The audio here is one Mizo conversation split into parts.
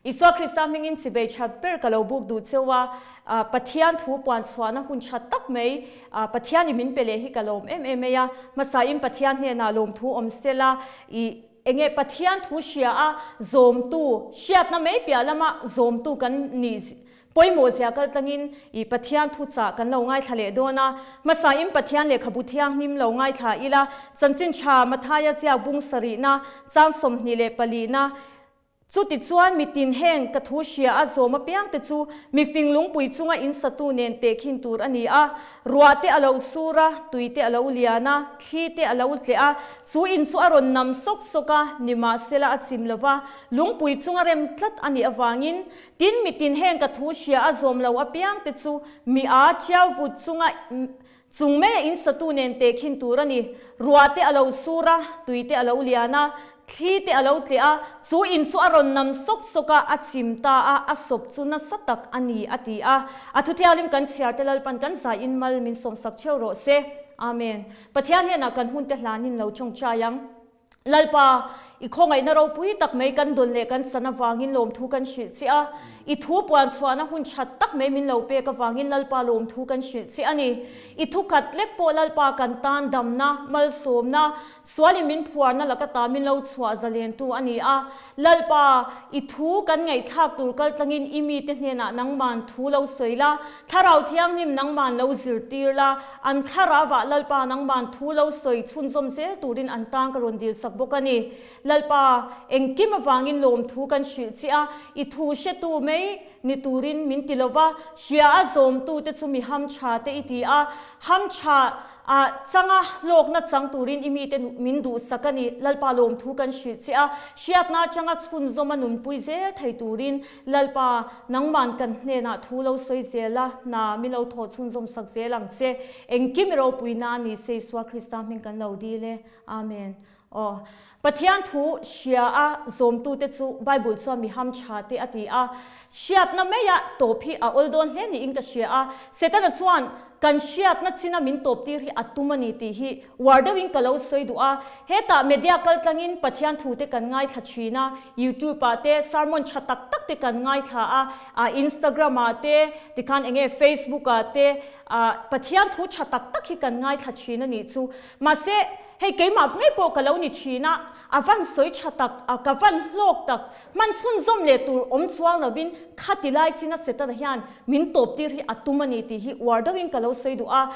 Isua Krista hmingin chibei tha ber ka lo buk duh cheu a, Pathian thu puan chhuahna hun tha tak mai Pathianin min pe leh hi ka lawm em em mai a. Hmasain Pathian hnenah lawmthu awm sela, i enge Pathian thu hria a zawmtu, hriatna mai piah lama zawmtu kan nih pawimawh zia kal tlangin i Pathian thu chah kan lo ngaithla leh dawn a. Hmasain Pathian lehkhabu thianghlim lo ngaithla ila, Chanchin Tha Mathaia ziak bung sarihna, chang 24na, Chutichuan mitin heng ka thu hria a zawm apiangte chu mifing lungpui chunga in satu nen tehkhin tur a ni a. Ruah te a lo sur a, tui te a lo lian a, thli te a lo tleh a, chu in chu a rawn nam sawk sawk a, nimahsela a chim lo va, lungpui chunga rem tlat a nih avangin, tin mitin heng ka thu hria a zawm lo apiangte chu mi a tiau vut chunga Chung mai a in satu nen tehkhin tur a ni. Ruah te a lo sur a, tui te a lo lian a, thli te a lo tleh a, chu in chu a rawn nam sawk sawk a, a chim ta a, a sawp chu nasa tak a ni, a ti a. A thuthialim kan chhiar te Lalpan kan zai in mal min sawmsak theuh rawh se. Amen. Pathian hnenah kan hun te hlanin lo tawngtai ang. Lalpa, i khawngaihna ropui tak mai kan dawn leh kan chan avangin lawmthu kan hrilh che a. I thu puan chhuahna hun that tak mai min lo pek avangin Lalpa lawmthu kan hrilh che a ni. I thu khat lek pawh Lalpa kan tan damna, malsawmna, sualin min phuarna laka ta min lo chhuah zalentu a ni a. Lalpa, i thu kan ngaihthlak tur kaltlangin i mite hnenah nangman thu lo sawi la, Thlarau Thianghlim nangman lo zirtir la, an thlarauah Lalpa nangman thu lo sawi chhunzawm zel turin an tan ka rawn dilsak bawk a ni. Lalpa, engkim avangin lawmthu kan hrilh che a, i thu hretu mai ni turin min ti lova, hria a zawmtute chu mi hamtha te i ti a, hamtha A changa hlawkna chang turin i mite min duhsak a ni. Lalpa lawmthu kan hrilh che a, hriatna atanga chhunzawm a nunpui zel thei turin Lalpa, nangman kan hnenah thu lo sawi zel a, hna min lo thawh chhunzawm sak zel ang che. Engkim i ropui na a ni, Seisua Krista hming kan lo dil e. Amen. Aw. Pathian thu hria a zawmtute chu Bible chuan mi ham tha te a ti a. Hriatna maia tawp hi a awl dawn hle niin ka hria a. Setana chuan kan hriatna china min tawp tir hi a tum a ni tih hi uar deuhin ka lo sawi duh a. Hetah media kaltlangin Pathian thu te kan ngaithla thin a, YouTube ah te sermon tha tak tak te kan ngaithla a, ah Instagram ah te, tikhan enge Facebook ah te ah Pathian thu tha tak tak hi kan ngaithla thin a nih chu. Mahse, hei keimah ngei pawh ka lo ni thin a, a van sawi tha tak, a ka van hlawk tak, hman chhunzawm leh tur awm chuang lovin khati lai china Setana hian min tawp tir hi a tum a ni tih hi uar deuhin ka lo sawi duh a.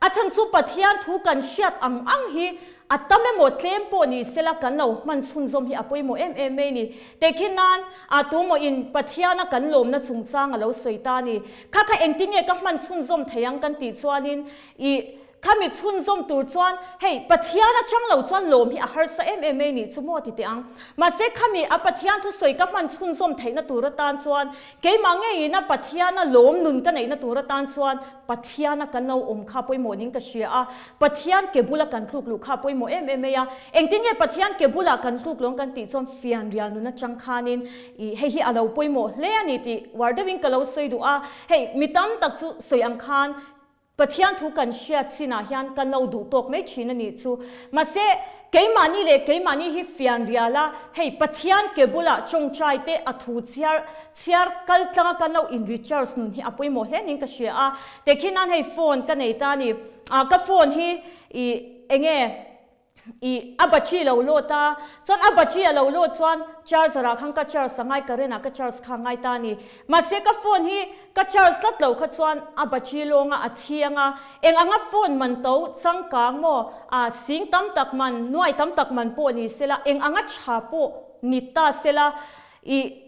A chhan chu Pathian thu kan hriat ang ang hi a tam emaw tlem pawh ni sela kan lo hman chhunzawm hi a pawimawh em em mai ni. Tehkhin nan a tumaw in Pathiana kan lawmna chungchang a lo sawi ta a ni. Kha kha engtin nge ka hman chhunzawm thei ang kan tih chuanin i Khami chhunzawm tur chuan hei Pathian atang lo chuan lawm hi a harsa em em mai nih chu maw ti teh ang. Mahse khami a Pathian thusawi ka hman chhunzawm theihna tur atan chuan keimah ngeiin a Pathiana lawm nun ka neihna tur atan chuan Pathiana kan lo awm kha pawimawh ning ka hria a, Pathian ke bula kan tluk luh kha pawimawh em em mai a. Engtin nge Pathian ke bulah kan tluk lawng kan tih chuan fianrial nun atang khanin ih hei hi a lo pawimawh hle a ni tih uar deuhin ka lo sawi duh a. Hei mi tam tak chu sawi ang khan Pathian thu kan hriat chinah hian kan lo duh tawk mai thin a nih chu. Mahse, keimahni leh keimahni hi fian rial a, hei Pathian ke bulah tawngtai te a thu chhiar chhiar kal tlanga kan lo in recharge nun hi a pawimawh hle niin ka hria a. Tehkhin nan hei phone ka nei ta a ni. Ka phone hi ih enge I a battery lo load a, chuan a battery a lo load chuan charger ah khan ka charge a ngai current ah ka charge kha a ngai ta a ni. Mahse ka phone hi ka charge tlat lo kha chuan a battery lawnga a thi anga, eng anga phone man to changkang maw ah sing tam tak man, nuai tam tak man pawh ni sela, eng anga tha pawh ni ta sela i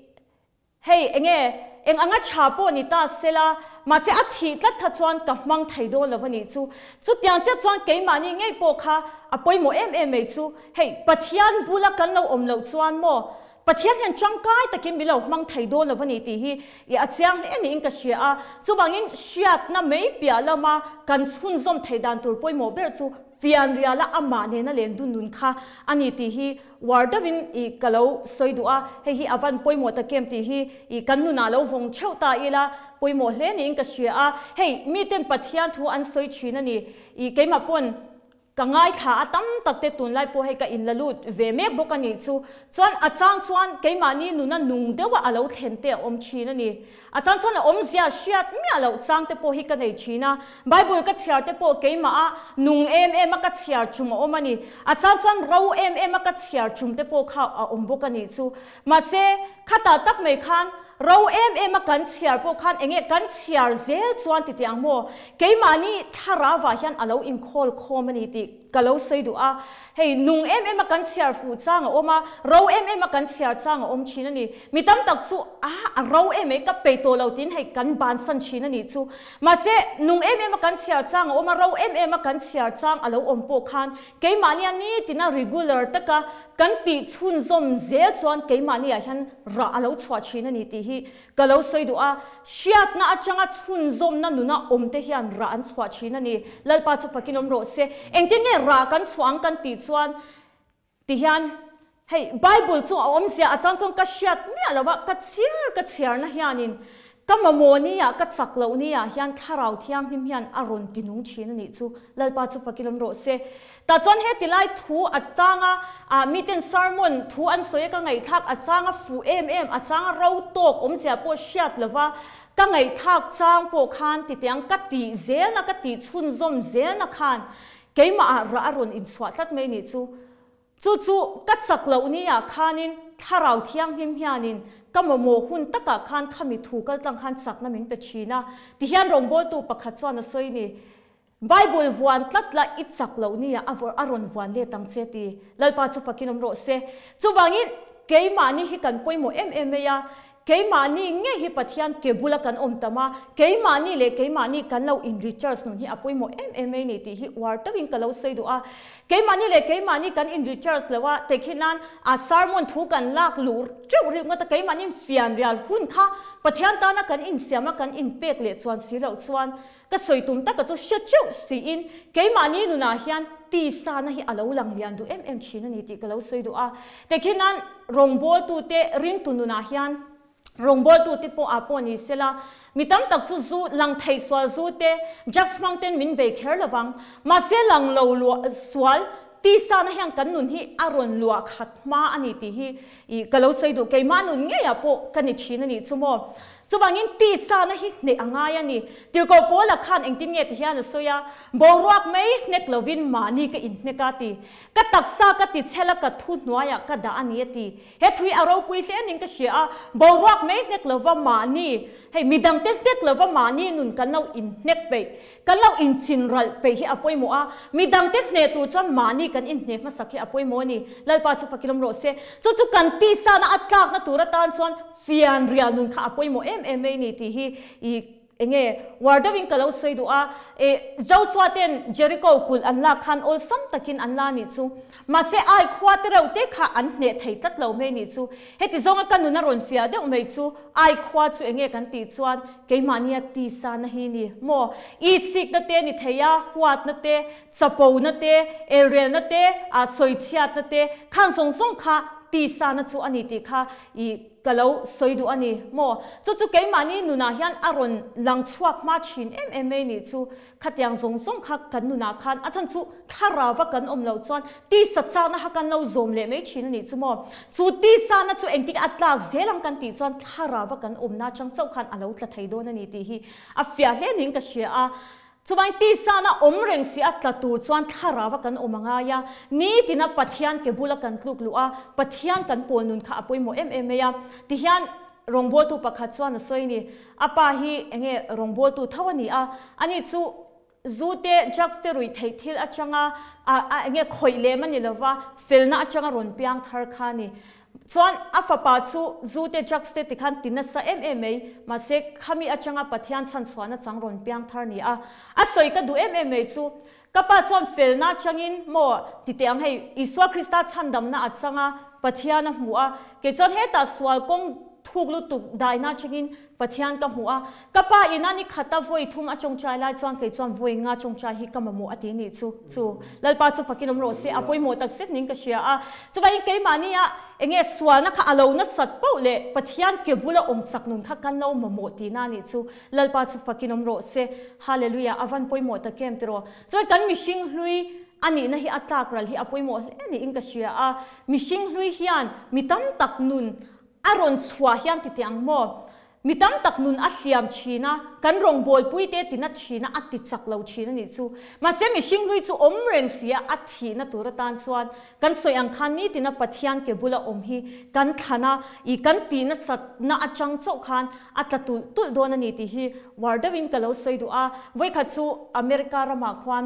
Hei, enge, eng anga tha pawh ni ta sela, mahse a thih tlat kha chuan ka hmang thei dawn lo a nih chu. Chutiang chiah chuan keimahni ngei pawh kha a pawimawh em em mai chu. Hei, Pathian bula kan lo awm loh chuan maw, Pathian hian tangkai takin min lo hmang thei dawn lo a ni tih hi i a chiang hle niin ka hria a. Chuvangin hriatna mai piah lama kan chhunzawm theih dan tur pawimawh ber chu fianriala amah nena len dun nun kha a ni tih hi Uar deuhin i ka lo sawi duh a, hei hi a van pawimawh tak em tih hi i kan nunah lo vawng theuh ta ila pawimawh hle niin ka hria a, hei miten Pathian thu an sawi thin a ni, i keimah pawn. Ka ngaithla a tam tak te tunlai pawh hei ka inla lut ve mek bawk a nih chu. Chuan a chang chuan keimahni nuna nung deuha a lo thlen te a awm thin a ni. A chang chuan a awmzia hriat miah loh chang te pawh hi ka nei thin a. Bible ka chhiar te pawh keimah a nung em em a ka chhiar chum a awm a ni. A chang chuan ro em em a ka chhiar chum te pawh kha a awm bawk a nih chu. Mahse, khatah tak mai khan ro em em a kan chhiar pawh khan enge kan chhiar zel chuan ti teh ang maw? Keimahni thlarauah hian a lo inkhawl khawm a ni tih ka lo sawi duh a. Hei, nung em em a kan chhiar fuh chang a awm a, ro em em a kan chhiar chang a awm thin a ni. Mi tam tak chu a a ro em mai ka peih tawh lo tiin hei kan bansan thin a nih chu. Mahse, nung em em a kan chhiar chang a awm a, ro em em a kan chhiar chang a lo awm pawh khan keimahnia nitina regular taka Kan tih chhunzawm zel chuan keimahniah hian rah a lo chhuah thin a ni tih hi ka lo sawi duh a, hriatna atanga chhunzawmna nuna awmte hian rah an chhuah thin a ni. Lalpa chu fakin awm rawh se. Engtin nge rah kan chhuah ang kan tih chuan ti hian hei Bible chu a awmzia a chang chuan ka hriat miah lo a, ka chhiar ka chhiarna hianin Ka mamawh nia, ka chak loh nia hian Thlarau Thianghlim hian a rawn ti nung thin a nih chu. Lalpa chu fakin awm rawh se. Tah chuan heti lai thu a changa ah miten sermon thu an sawi a ka ngaihthlak a changa fuh em em, a changa ro tawk awmzia pawh hriat lova ka ngaihthlak chang pawh khan titiang ka tih zelna ka tih chhunzawm zelna khan keimah ah rah a rawn inchhuah tlat mai nih chu. Chu chu ka chak loh ni ah khanin Thlarau Thianghlim hianin ka mamawh hun takah khan khami thu kal tlang khan chakna min pe thin a, tihian rawngbawltu pakhat chuan a sawi ni. Bible vuan tlat la i chak loh ni ah a vawrh a rawn vuan let ang che ti. Lalpa chu fakin awm rawh se. Chuvangin keimahni hi kan pawimawh em em mai a, Keimahni nge hi Pathian ke bula kan awm tam a, keimahni leh keimahni kan lo in recharge nun hi a pawimawh em em mai ni tih hi uar takin ka lo sawi duh a. Keimahni leh keimahni kan in recharge lo a, tehkhin nan a sermon thu kan lak luh teuh rih ngawt a, keimahni fianrial hun kha Pathian tana kan insiam a, kan inpek leh chuan si loh chuan ka sawi tum taka chu hre teuh siin keimahni nunah hian tisa na hi a lo lang lian duh em em thin a ni tih ka lo sawi duh a. Tehkhin nan rawngbawltute ringtu nunah hian rawngbawltute pawh ah pawh ni sela mi tam tak chu zu lang thei sual zu te drugs hmang ten min bei kher lovang mahse lang lo luah sual tisa na hian kan nun hi a rawn luah khat hma a ni tih hi ih ka lo sawi duh keimah nun ngeiah pawh ka ni thin a nih chu maw. Chuvangin tisa na hi hneh a ngai a ni. Tirhkoh Paula khan engtin nge ti hian a sawi a, Boruak mai hnek lovin mahni ka inhnek a ti. Ka taksa ka ti chhel a ka thu hnuaiah ka dah a ni a ti. He thui a ropui hle ning ka hria a, boruak mai hnek lova mahni, hei midangte hnek lova mahni nun kan lo inhnek peih, kan lo inchin ralh peih hi a pawimawh a, midangte hneh tur chuan mahni kan inhneh hmasak hi a pawimawh a ni. Lalpa chu fakilawm rawh se. Chu chu kan tisana a tlakna tur atan chuan Fian rial nun kha a pawimawh em em mai ni tih hi i enge uar deuhin ka lo sawi duh a, e Joshua ten Jericho kulh an lak khan awlsam takin an la nih chu. Mahse ai khua te reuh te kha an hneh thei tlat lo mai nih chu. Heti zawnga ka nun a rawn fiah deuh mai chu ai khua chu enge kan tih chuan keimahnia tisa na hi ni maw? I sikna te ni thei a, huatna te, chapona te, elrelna te, a sawichhiatna te, khang zawng zawng kha tisa na chu a ni tih kha I ka lo sawi duh a ni maw? Chu chu keimahni nunah hian a rawn lang chhuak hma thin em em mai nih chu. Khatiang zawng zawng kha kan nunah khan a chhan chu thlarauva kan awm loh chuan tisa chakna kha kan lo zawm leh mai thin a nih chu maw? Chu tisana chu engtik a tlak zel ang kan tih chuan thlarauva kan awmna atang chauh khan a lo tla thei dawn a ni tih hi a fiah hle niin ka hria a. Chuvain tisana awm reng si a tla tur chuan thlarau a kan awm a ngai a, nitina Pathian ke bula kan tluk luh a, Pathian kan pawl nun kha a pawimawh em em mai a. Tihian rawngbawltu pakhat chuan a sawi ni, a pa hi enge rawngbawltu tho a ni a, ani chu zu te, drugs te ruih theih thil atanga a enge khawih lem a ni lova, felna atanga rawn piang thar kha a ni. Chuan a fapa chu zu te drugs te tikhan ti nasa em em mai, mahse khami atanga Pathian chhanchhuahna chang rawn piang thar ni a. A sawi ka duh em em mai chu, ka pa chuan felna atangin maw ti teh ang hei, Isua Krista chhandamna a chang a, Pathian a hmu a, kei chuan hetah sual kawng thuk lutuk daina atangin Pathian ka hmu a, ka pa ina ni khata vawi thum a tawngtai lai chuan kei chuan vawi nga tawngtai hi ka mamawh a ti nih chu chu Lalpa chu fakin awm rawh se, a pawimawh tak zet ning ka hria a. Chuvangin keimahnia enge sualna kha a lo nasat poh leh Pathian ke bula awm chak nun kha kan lo mamawh tihna nih chu Lalpa chu fakin awm rawh se. Hallelujah, a van pawimawh tak em tiraw? Chuan kan mihring hlui. a nihna hi a tlak ral hi a pawimawh hle niin ka hria a, mihring hlui hian mi tam tak nun a rawn chhuah hian ti teh ang maw? Mi tam tak nun a hliam thin a, kan rawngbawlpui te tina thin a, a ti chak lo thin a nih chu. Mahse mihring hlui chu awm reng si a, a thihna tur atan chuan kan sawi ang khan nitina Pathian ke bula awm hi kan thlan a, i kan tih nasatna atang chauh khan a tla tulh tulh dawn a ni tih hi uar deuhin ka lo sawi duh a. Vawikhat chu America ramah khuan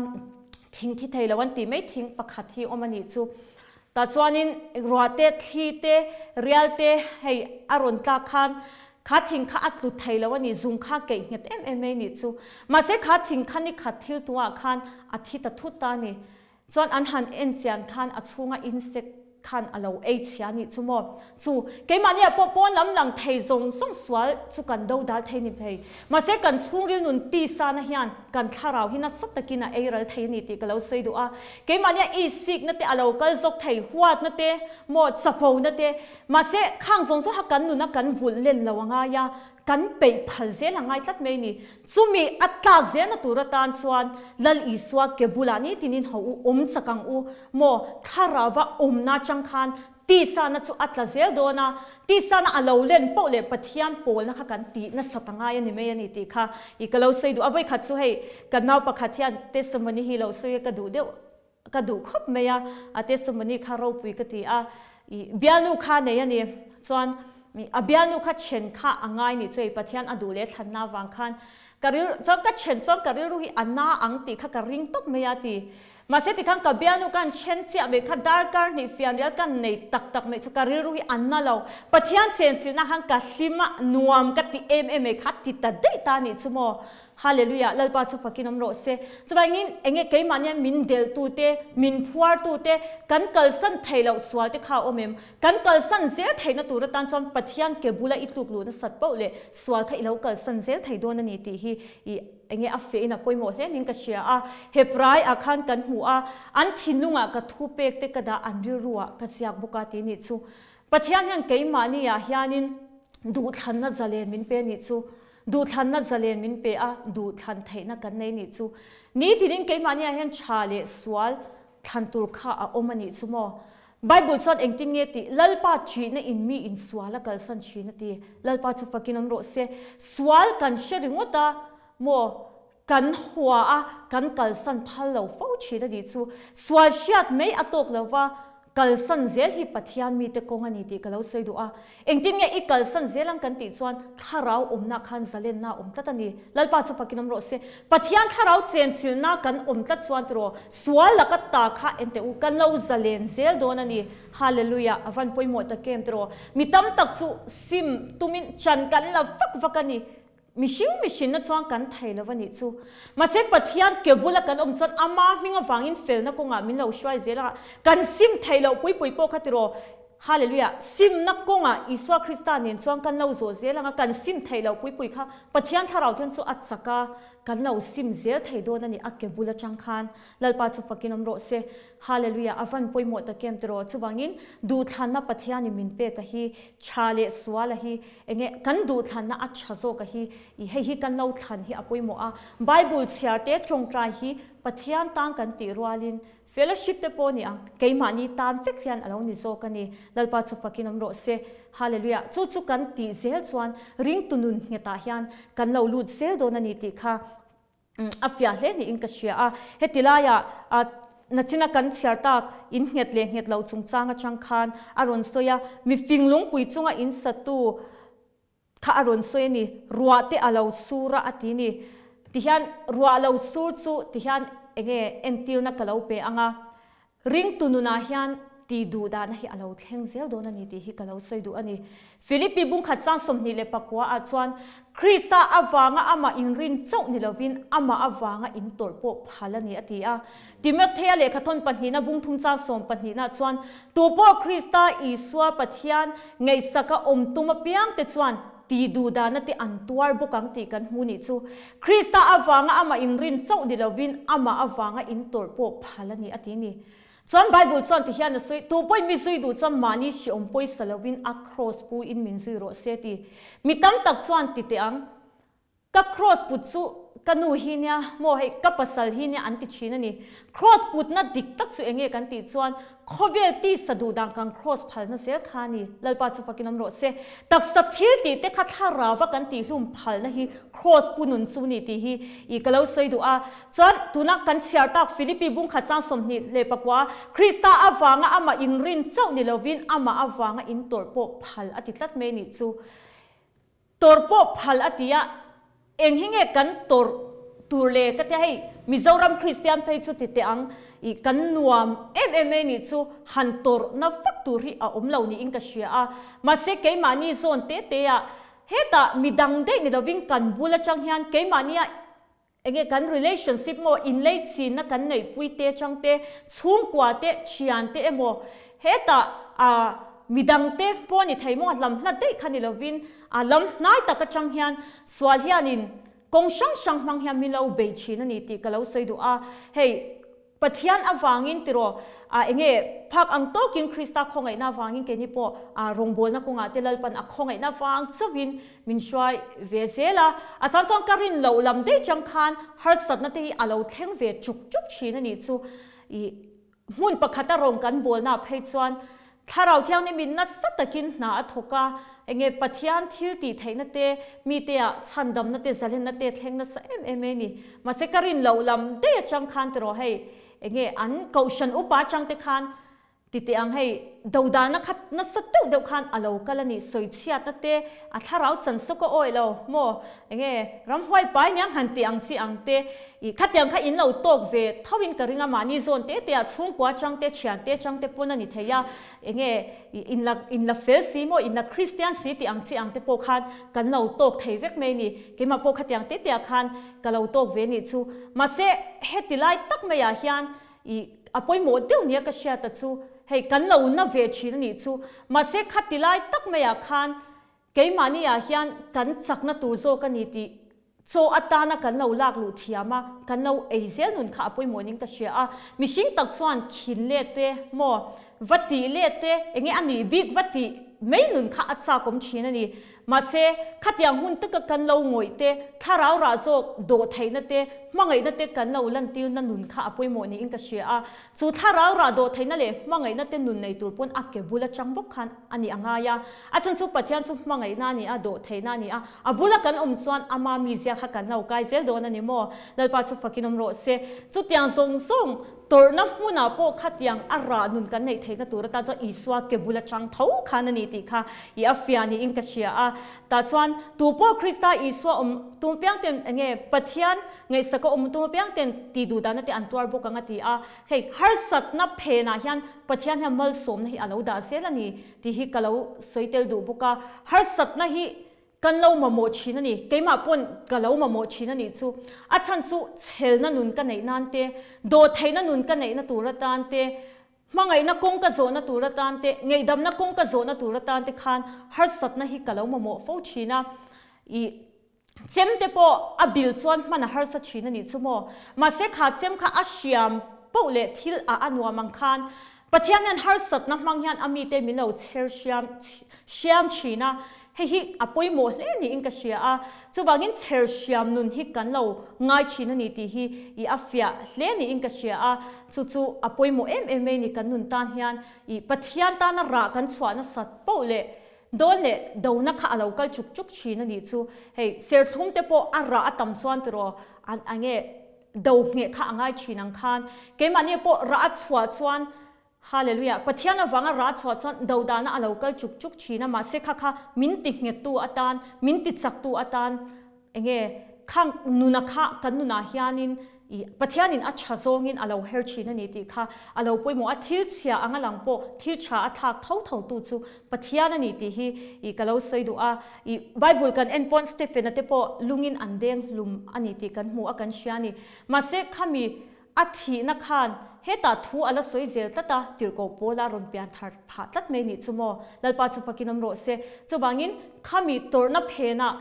thing thi thei lo an tih mai thing pakhat hi awm a nih chu. Tah chuanin ruah te, thli te, rial te hei a rawn tlak khan kha thing kha a tlu thei lo a ni, zung kha keih nghet em em mai nih chu. Mahse kha thing kha ni khat thil tungah khan a thi ta thut ta a ni. Chuan an han en chian khan a chhunga insect khan a lo ei chhia nih chu maw. Chu keimahniah pawh pawn lam lang thei zawng zawng sual chu kan do dal thei ni phei. Mahse kan chhungril nun tisana hian kan thlarau hi nasa takin a ei ral thei a ni tih ka lo sawi duh a. Keimahnia isikna te a lo kal zawk thei, huatna te maw chapona te. Mahse khang zawng zawng kha kan nuna kan vulh len lo a ngai a, kan peih phal zel a ngai tlat mai a ni. Chumi a tlak zelna tur atan chuan Lal Isua ke bulah nitinin ho u awm chak ang u maw thlarauva awmna atang khan Tisana chu a tla zel dawn a, tisana a lo len poh leh Pathian pawlna kha kan tih nasat a ngai a ni mai a ni tih kha i ka lo sawi duh a. Vawikhat chu hei kan nau pakhat hian testimony hi lo sawi a ka duh deuh ka duh khawp mai a, a testimony kha ropui ka ti a, i bialnu kha nei a ni chuan a bialnu kha then kha a ngai nih chu hei Pathian a duh leh thlanna avang khan ka ril chuan ka then chuan ka rilru hi a na ang tih kha ka ring tawp mai a ti. Mahse tikhan ka bialnu kan then chiah mai kha darkar hnih fianrial kan nei tak tak mai chu ka rilru hi a na lo. Pathian chenchilhna khan ka hlim a, nuam ka ti em em mai kha ti ta daih ta nih chu maw. Hallelujah, Lalpa chu fakin awm rawh se. Chuvangin enge keimahnian min delhtute, min phuartute, kan kalsan theih loh sualte kha a awm em? Kan kalsan zel theihna tur atan chuan Pathian ke bula i tluk luh nasat poh leh sual kha i lo kalsan zel thei dawn a ni tih hi i Enge a fehin a pawimawh hle niin ka hria a, Hebrai ah khan kan hmu a, an thinlungah ka thu pek te ka dah an rilru ah ka ziak bawk a ti nih chu. Pathian hian keimahni ah hianin duhthlanna zalen min pe nih chu. Duhthlanna zalen min pe a, duhthlan theihna kan nei nih chu. Nitinin keimahni ah hian tha leh sual thlan tur kha a awm a nih chu maw. Bible chuan engtin nge tih? Lalpa ṭihna in mi in sual a kalsan ṭhin a ti. Lalpa chu fakin awm rawh se. Sual kan hre ringawt a maw? Kan hua a, kan kalsan phal lo fo ṭhin a nih chu. Sual hriat mai a tawk lo va, kalsan zel hi Pathian mite kawng a ni tih ka lo sawi duh a. Engtin nge i kalsan zel ang kan tih chuan thlarau awmna khan zalenna a awm tlat a ni. Lalpa chu fakin awm rawh se. Pathian thlarau chenchilhna kan awm tlat chuan tiraw sual laka ta kha enteh u kan lo zalen zel dawn a ni. Hallelujah a van pawimawh tak em tiraw. Mi tam tak chu sim tumin chan kan la vak vak a ni. Mihring mihrinna chuan kan thei lo a nih chu. Mahse Pathian ke bula kan awm chuan ama hming avangin felna kawngah min lo hruai zel a, kan sim theih loh pui pui pawh kha tiraw. Hallelujah! Simna kawngah Isua Krista nen chuan kan lo zawh zel ang a, kan sim theih loh pui pui kha Pathian thlarau thian chu a chak a, kan lo sim zel thei dawn a ni a ke bul atang khan. Lalpa chu fakin awm rawh se. Hallelujah! A van pawimawh tak em tiraw? Chuvangin duhthlanna Pathianin min pek a hi, tha leh sual a hi, enge kan duhthlanna a tha zawk a hi, i hei hi kan lo thlan hi a pawimawh a. Bible chhiar te tawngtai hi Pathian tan kan tih rualin fellowship te pawh ni ang, keimahni tan vek hian a lo ni zawk a ni. Lalpa chu fakin awm rawh se. Hallelujah! Chu chu kan tih zel chuan ringtu nun nghetah hian kan lo lut zel dawn a ni tih kha A fiah hle niin ka hria a, heti laiah nachina kan chhiar tak in nghet leh nghet lo chungchang atang khan a rawn sawi a, mifing lungpui chunga in satu kha a rawn sawi a ni, ruah te a lo sur a a ti ni. Tihian ruah lo sur chu tihian enge entirna ka lo pe ang a, Ringtu nunah hian tih duh dahna hi a lo thleng zel dawn a ni tih hi ka lo sawi duh a ni. Philippi bungkhat chang 24 ah chuan Krista avanga amah inrin chauh ni lovin amah avanga intawrh pawh phal a ni a ti a. Timothea lehkhathawn pahnihna bungthum chang sawmpahnihna chuan Tupawh Krista Isua Pathian ngaihsaka awm tum apiangte chuan Tih duh dahna te an tuar bawk ang tih kan hmu nih chu. Krista avanga amah inrin chauh ni lovin amah avanga intawrh pawh phal a ni a ti ni. Chuan Bible chuan ti hian a sawi, Tu pawhin mi zui duh chuan mahni hriawm pawisa lovin a kraws pu in min zui rawh se ti. Mi tam tak chuan ti teh ang. Ka kraws put chu. ka nu hi nia maw hei ka pasal hi nia an ti thin a ni. Kraws putna dik tak chu enge kan tih chuan khawvel tisa duh dan kan kraws phalna zel kha a ni. Lalpa chu fakin awm rawh se. Taksa thil tih te kha thlarau a kan tihhlum phalna hi kraws pu nun chu ni tih hi i ka lo sawi duh a. Chuan tuna kan chhiar tak Philippi bungkhat chang 24 Krista avanga amah inrin chauh ni lovin amah avanga intawrh pawh phal a ti tlat mai nih chu. Tawrh pawh phal a ti a, eng hi nge kan tawrh tur le ka tia hei Mizoram Kristian phei chu ti teh ang i kan nuam em em mai nih chu han tawrh na vak tur hi a awm lo niin ka hria a, mahse keimahni zawn te te ah hetah midang daih ni lovin kan bul atang hian keimahnia Enge kan relationship maw inlei chinna kan neihpui te chang te, chhungkua te, thian te emaw hetah ah midang te pawh ni thei maw lam hlat daih kha ni lovin a lam hnai tak atang hian sual hianin kawng hrang hrang hmang hian min lo bei thin a ni tih ka lo sawi duh a, hei Pathian avangin tiraw ah enge phak ang tawkin Krista khawngaihna avangin keini pawh ah rawngbawlna kawngah te Lalpan a khawngaihna vang chauhin min hruai ve zel a, a chang chuan ka rin loh lam daih chang khan harsatna te hi a lo thleng ve chuk chuk thin a nih chu i hmun pakhata rawng kan bawlna phei chuan Thlarau Thianghlimin nasa takin hna a thawk a, enge Pathian thil tih theihna te, mite ah chhandamna te, zalenna te thleng nasa em em mai a ni. Mahse ka rin loh lam daih atang khan tiraw hei, enge an kohhran upa atang te khan ti teh ang hei, dodana kha nasa deuh deuh khan a lo kal a ni, sawichhiatna te, a thlarau chan sawk a awih lo maw, enge ramhuai pai niang han tih ang chi ang te, Ih, khatiang kha in lo tawk ve tho in ka ring a, mahni zawn te te ah chhungkua chang te, thian te chang te pawn a ni thei a, enge in la in la fel si maw, in la Kristian si tih ang chi ang te pawh khan kan lo tawk thei vek mai a ni. Keimah pawh khatiang te te ah khan ka lo tawk ve nih chu. Mahse, heti lai tak mai ah hian ih a pawimawh deuh nia ka hriat a chu, hei kan lo na ve thin a nih chu. Mahse, khati lai tak mai ah khan keimahni ah hian kan chakna tur zawk a ni tih Chaw atana kan lo lak luh thiam a, kan lo ei zel nun kha a pawimawh ning ka hria a. Mihring tak chuan khin let te maw, va tih let te, enge a nih bik va tih mai nun kha a chak awm thin a ni. Mahse, khatiang hun taka kan lo ngawih te, thlarau rah zawk dawh theihna te, hmangaihna te kan lo lantirna nun kha a pawimawh niin ka hria a. Chu thlarau rah dawh theihna leh hmangaihna te nun nei tur pawn a ke bul atang bawk khan a nih a ngai a. A chhan chu Pathian chu hmangaihna a ni a, dawh theihna a ni a. A bula kan awm chuan ama mizia kha kan lo kai zel dawn a ni maw? Lalpa chu fakin awm rawh se. Chutiang zawng zawng tawrhna hmunah pawh khatiang a rah nun kan neih theihna tur atan chuan Isua ke bula chang tho khan a ni tih kha i a fiah niin ka hria a. Tah chuan tu pawh Krista Isua awm tum apiang ten enge Pathian ngaihsaka awm tum apiang ten tih duh dahna te an tuar bawk ang a ti a. Hei harsatna phenah hian Pathian hian malsawmna hi a lo dah zel a ni. Tih hi ka lo sawi tel duh bawk a, harsatna hi kan lo mamawh thin a ni, keimah pawn ka lo mamawh thin a nih chu. A chhan chu chhelna nun ka neih nan te, dawhtheihna nun ka neihna tur atan te, hmangaihna kawng ka zawhna tur atan te, ngaihdamna kawng ka zawhna tur atan te khan harsatna hi ka lo mamawh fo thin a. Ih. Chem te pawh a bil chuan hman a harsa thin a nih chu maw. Mahse kha chem kha a hriam poh leh thil ah a nuam ang khan Pathian hian harsatna hmang hian a mite min lo chher hriam hriam thin a, hei hi a pawimawh hle niin ka hria a, chuvangin chher hriam nun hi kan lo ngai thin a ni tih hi i a fiah hle niin ka hria a, chu chu a pawimawh em em mai ni kan nun tan hian i Pathian tana rah kan chhuah nasat poh leh Dawn leh dona kha a lo kal chuk chuk thin a nih chu. Hei, serthlum te pawh a rah a tam chuan tiraw an a nge do ngheh kha a ngai thin ang khan. Keimahni pawh rah a chhuah chuan Hallelujah, Pathian avanga rah a chhuah chuan do dahna a lo kal chuk chuk thin a, mahse kha kha min ti nghettu atan, min ti chaktu atan Enge khang nuna kha kan nunah hianin i Pathianin a tha zawngin a lo her thin a ni tih kha a lo pawimawh a, thil chhia anga lang pawh thil tha a thlak tho tho tu chu Pathian a ni tih hi i ka lo sawi duh a. I Bible kan en pawn Stephen-a te pawh lungin an deng hlum a ni tih kan hmu a kan hria a ni. Mahse khami a thihna khan hetah thu a la sawi zel tlat a, tirhkoh Paula rawn pian thar phah tlat mai nih chu maw? Lalpa chu fakin awm rawh se. Chuvangin khami tawrhna phenah.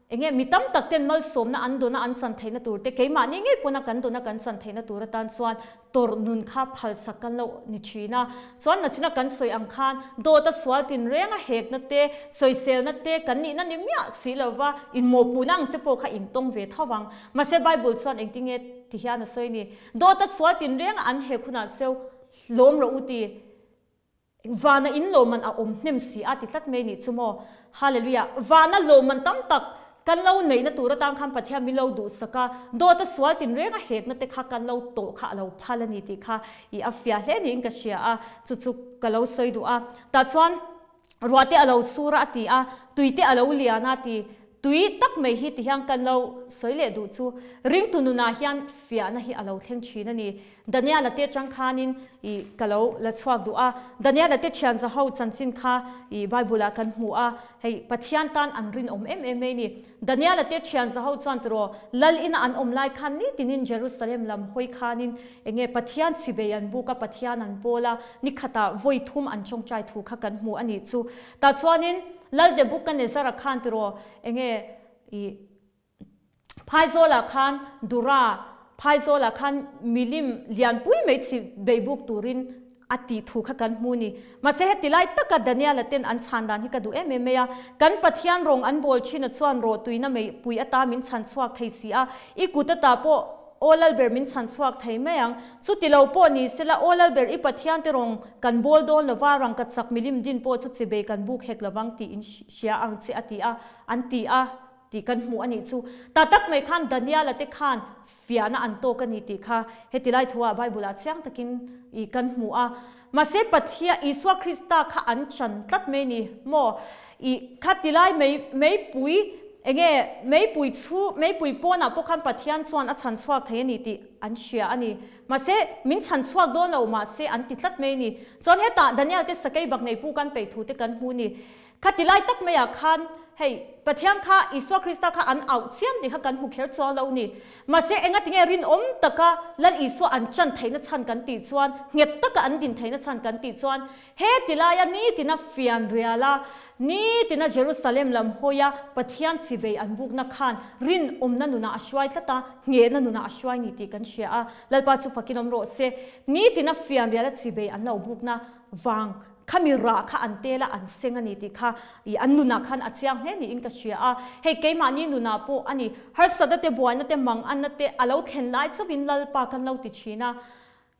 Enge mi tam tak ten malsawmna an dawna an chan theihna tur te, keimahni ngei pawna kan dawna kan chan theihna tur atan chuan tawrh nun kha phalsak kan lo ni thin a. Chuan nachina kan sawi ang khan dawta sual tinreng a hekna te, sawiselna te kan nihna ni miah si lova inmawhpuhna ang che pawh kha intawng ve tho vang. Mahse Bible chuan engtinge ti hian a sawi ni, Dawta sual tinreng a an hek hunah cheu hlawm rawh u ti. Vana in lawmman a awm hnem si a ti tlat mai nih chu maw. Hallelujah. Vana lawmman tam tak kan lo neihna tur atan khan Pathian min lo duhsak a, dawta sual tinreng a hekna te kha kan lo tawh kha a lo phal a ni tih kha i a fiah hle niin ka hria a, chu chu ka lo sawi duh a. Tah chuan ruah te a lo sur a a ti a, tui te a lo lian a ti. Tui tak mai hi ti hian kan lo sawi leh duh chu ringtu nunah hian fiahna hi a lo thleng thin a ni. Daniela te atang khanin i ka lo la chhuak duh a, Daniela te thian zaho chanchin kha i Bible ah kan hmu a, hei Pathian tan an rinawm em em mai ni. Daniela te thian zaho chuan tiraw Lal ina an awm lai khan nitinin Jerusalem lam hawi khanin enge Pathian chibei an buk a, Pathian an pawl a, nikhatah vawi thum an tawngtai thu kha kan hmu a nih chu. Tah chuanin Lal Nebuchadnezzar-a khan tiraw enge i Phaizawlah khan Dura, Phaizawlah khan milim lianpui mai chi bei buk turin a tih thu kha kan hmu ni. Mahse heti lai taka Daniela ten an chhan dan hi ka duh em em mai a, kan Pathian rawng an bawl thin a chuan rawh tuina mei pui ata min chhan chhuak thei si a, i kut ata pawh Aw Lalber min chhan chhuak thei mai ang. Chuti lo pawh ni sela Aw Lalber i Pathian te rawng kan bawl dawn lova rangka chak milim din pawh chu chi bei kan buk hek lovang tih in hria ang che a ti a, an ti a. Tih kan hmuh a nih chu. Ta tak mai khan Daniela te khan fiahna an tawk a ni tih kha heti lai thu ah Bible ah chiang takin i kan hmu a. Mahse Pathian Isua Krista kha an chan tlat mai ni maw? I kha ti lai mei meipui enge meipui chhu meipui pawnah pawh khan Pathian chuan a chhan chhuak thei a ni tih an hria a ni. Mahse min chhan chhuak dawn lo mahse an ti tlat mai ni. Chuan hetah Daniel te sakei bak nei pu kan peih thu te kan hmu ni. Khati lai tak maiah khan hei Pathian kha Isua Krista kha an auh chiam tih kha kan hmu kher chuang lo ni. Mahse engatinge rinawm taka Lal Isua an chan theihna chhan kan tih chuan, nghet taka an din theihna chhan kan tih chuan, he ti laia nitina fian riala, nitina Jerusalem lam hawia Pathian chibei an bukna khan rinawmna nunah a hruai tlat a, nghehna nunah a hruai ni tih kan hria a. Lalpa chu fakin awm rawh se. Nitina fian riala chibei an lo bukna vang Khami rah kha an tel a, an seng a ni tih kha i an nunah khan a chiang hle niin ka hria a. Hei keimahni nunah pawh a ni, harsatna te, buaina te, manganna te a lo thlen lai chauhin Lalpa kan lo ti thin a.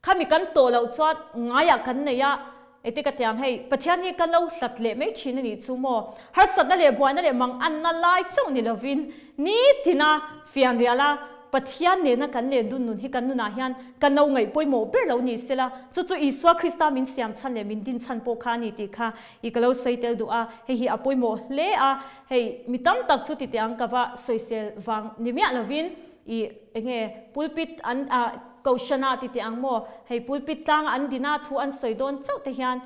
Khami kan tawh loh chuan ngaiah kan nei a, ete ka tiang hei Pathian hi kan lo hlat leh mai thin a nih chu maw. Harsatna leh buaina leh manganna lai chauh ni lovin nitina fianrial a, Pathian nena kan len dun nun hi kan nunah hian kan lo ngaih pawimawh ber lo ni sela, chu chu Isua Krista min siam chhan leh min din chhan pawh kha a ni tih kha i ka lo sawi tel duh a, hei hi a pawimawh hle a, hei mi tam tak chu titeh ang ka va sawisel vang ni miah lovin i enge pulpit an ah kohhranah titeh ang maw, hei pulpit tlanga an dina thu an sawi dawn chauh te hian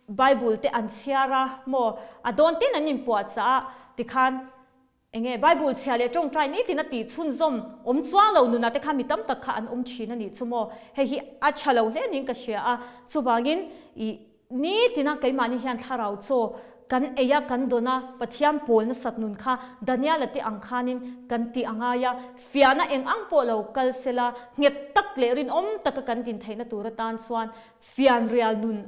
Bible te an chhiar a maw, a dawn tin an inpuahchah a tikhan Enge Bible chhia leh tawngtai nitin a tih chhunzawm awm chuang lo nunah te kha mi tam tak kha an awm thin a nih chu maw? Hei hi a tha lo hle niin ka hria a, chuvangin i nitina keimahni hian thlarau chaw kan ei a, kan dawn a, Pathian pawl nasat nun kha Daniela te ang khanin kan tih a ngai a, fiahna eng ang pawh lo kal sela nghet tak leh rinawm taka kan din theihna tur atan chuan fianrial nun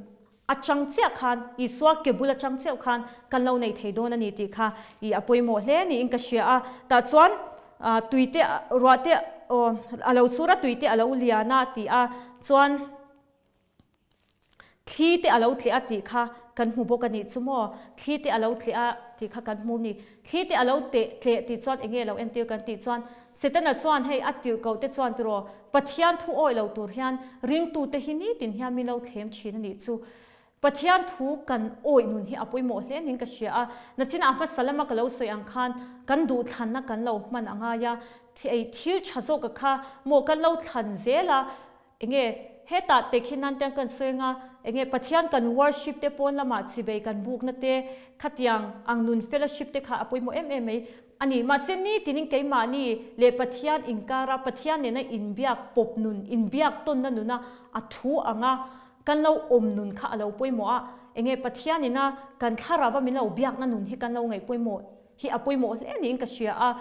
A chang chiah khan, Isua ke bul atang chiah khan kan lo nei thei dawn a ni tih kha i a pawimawh hle niin ka hria a. Tah chuan tui te, ruah te aw a lo sur a, tui te a lo lian a tih a, chuan thli te a lo tleh a tih kha kan hmu bawk a nih chu maw? Thli te a lo tleh a tih kha kan hmu a ni. Thli te a lo teh tleh tih chuan eng nge lo entir kan tih chuan Setana chuan hei a tirhkoh te chuan tiraw Pathian thu awih lo tur hian ringtute hi nitin hian min lo thlem thin a nih chu. Pathian thu kan awih nun hi a pawimawh hle niin ka hria a, nachinah hmasa lama ka lo sawi ang khan kan duhthlanna kan lo hman a ngai a, thil tha zawka kha maw kan lo thlan zel a, Enge hetah te khi nan tiang kan sawi anga, enge Pathian kan worship te pawn lamah chibei kan bukna te khatiang ang nun fellowship te kha a pawimawh em em mai a ni. Mahse nitinin keimahni leh Pathian inkara Pathian nena inbiak pawp nun, inbiak tawnna nuna a thu anga kan lo awm nun kha a lo pawimawh a, enge Pathian ina kan thlarauva min lo biakna nun hi kan lo ngaih pawimawh. hi a pawimawh hle niin ka hria a.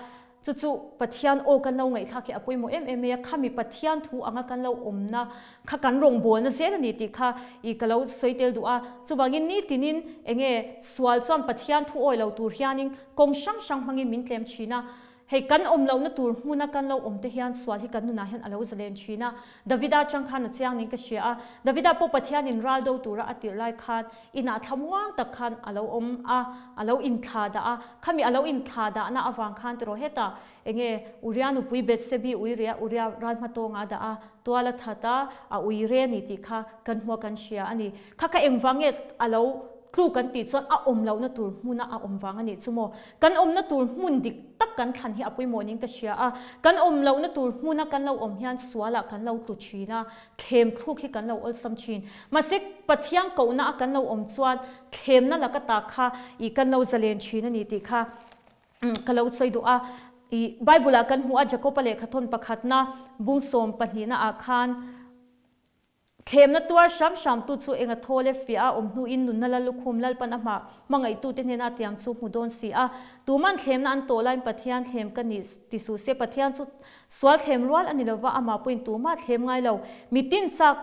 Chu chu Pathian aw kan lo ngaihthlak hi a pawimawh em em mai a, khami Pathian thu anga kan lo awmna kha kan rawngbawlna zel a ni tih kha i ka lo sawi tel duh a. Chuvangin nitinin enge sual chuan Pathian thu awi lo tur hianin kawng hrang hrang hmangin min tlem thin a. Hei kan awm lohna tur hmuna kan lo awm te hian sual hi kan nunah hian a lo zalen thin a. Davida atang khan a chiang niin ka hria a. Davida pawh Pathianin ral do tura a tirh lai khan inah thlamuang tak khan a lo awm a, a lo inthlah dah a. Khami a lo inthlah dahna avang khan tiraw hetah enge Uria nupui Bethsebi ui ria Uria ral hmatawnga a dah a, tual a that a, a ui re a ni tih kha kan hmua kan hria a ni. Kha kha engvang nge a lo tlu kan tih chuan a awm lohna tur hmuna a awm vang a nih chu maw? Kan awmna tur hmun dik tak kan thlan hi a pawimawh niin ka hria a, kan awm lohna tur hmuna kan lo awm hian sualah kan lo tlu thin a, thlem thluk hi kan lo awlsam thin. Mahse, Pathian kohna a kan lo awm chuan thlemna laka ta kha ih kan lo zalen thin a ni tih kha ka lo sawi duh a. Ih Bible ah kan hmuh a Jakob-a lehkhathawn pakhatna bung sawm pahnihna ah khan, Thlemna tuar hram hramtu chu enga thaw le fiah a awm hnuin nunna la lukhum Lalpan a hmah hmangaihtute hnena tiang chu hmu dawn si a. Tuman thlemna an tawh laiin Pathian thlem ka ni ti suh se, Pathian chu sual thlem rual a ni lova, amah pawhin tumah thlem ngai lo. Mitin chak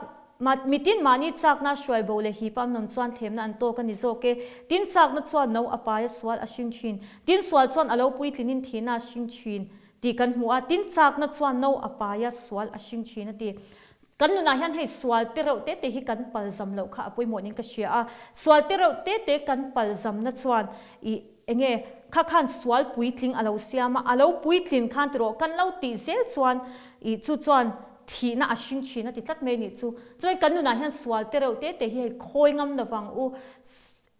Mitin mahni chakna hruai bo leh hip am nawm chuan thlemna an tawk a ni zawk e. Tin chakna chuan no a pai a sual a hring thin. Tin sual chuan a lo puitlinin thihna a hring thin tih kan hmu a. Tin chakna chuan no a pai a sual a hring thin a ti. Kan nunah hian hei sual te reuh te te hi kan pal zam loh kha a pawimawh niin ka hria a, sual te reuh te te kan pal zamna chuan ih enge kha khan sual puitling a lo siam a, a lo puitlin khan tiraw kan lo tih zel chuan ih chu chuan thihna a hring thin a ti tlat mai nih chu. Chuan kan nunah hian sual te reuh te te hi hei khawi ngam lovang u,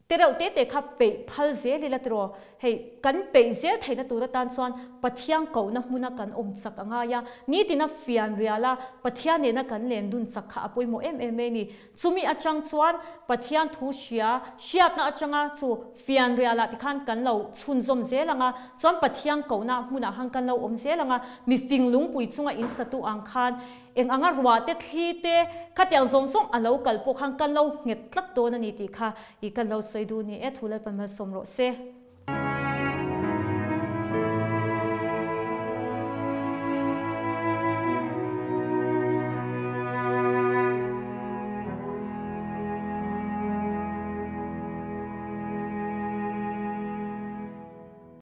Te reuh te te kha peih phal zel ila tiraw? Hei, kan peih zel theihna tur atan chuan Pathian kohna hmuna kan awm chak a ngai a, nitina fian riala Pathian nena kan len dun chak kha a pawimawh em em mai a ni. Chumi atang chuan Pathian thu hria, hriatna atanga chu fian rialah tikhan kan lo chhunzawm zel ang a, chuan Pathian kohna hmunah han kan lo awm zel ang a, mifing lungpui chunga insatu ang khan Eng anga ruah te thli te khatiang zawng zawng a lo kal pawh khan kan lo nghet tlat dawn a ni tih kha i kan lo sawi duh ni e, thu Lalpan malsawm rawh se.